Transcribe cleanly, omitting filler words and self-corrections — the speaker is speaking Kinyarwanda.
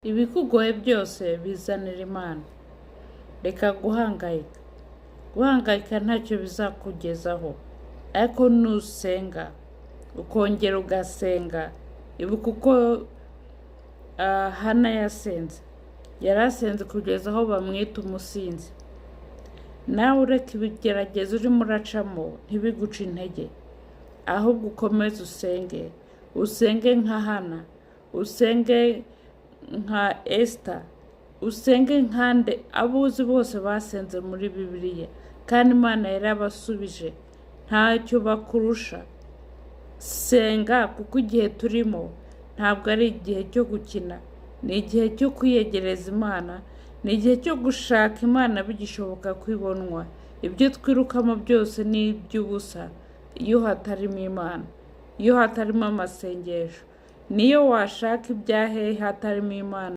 Ibikugoye byose bizanira Imana. Reka guhangayika. Guhangayika ntacyo bizakugezaho, ariko nusenga ukongera ugasenga, ibuka uko Hana yasenze. Yarasenze kugeza aho bamwita umusinzi. Nawe ureka ibigeragezo urimo uracamo ntibiguce intege, ahubwo ukomeze usenge, usenge nka Hana, usenge nka Esita, usenge nkande abo uzi bose basenze muri Bibiliya, kandi Imana yarabasubije, ntacyo bakurusha. Senga, kuko igihe turimo ntabwo ari igihe cyo gukina, ni igihe cyo kwiyegereza Imana, ni igihe cyo gushaka Imana bigishoboka ko ibonwa. Ibyo twirukamo byose ni iby'ubusa iyo hatarimo Imana, iyo hatarimo amasengesho. Niyo washaka ibya hehe hatarimo Imana.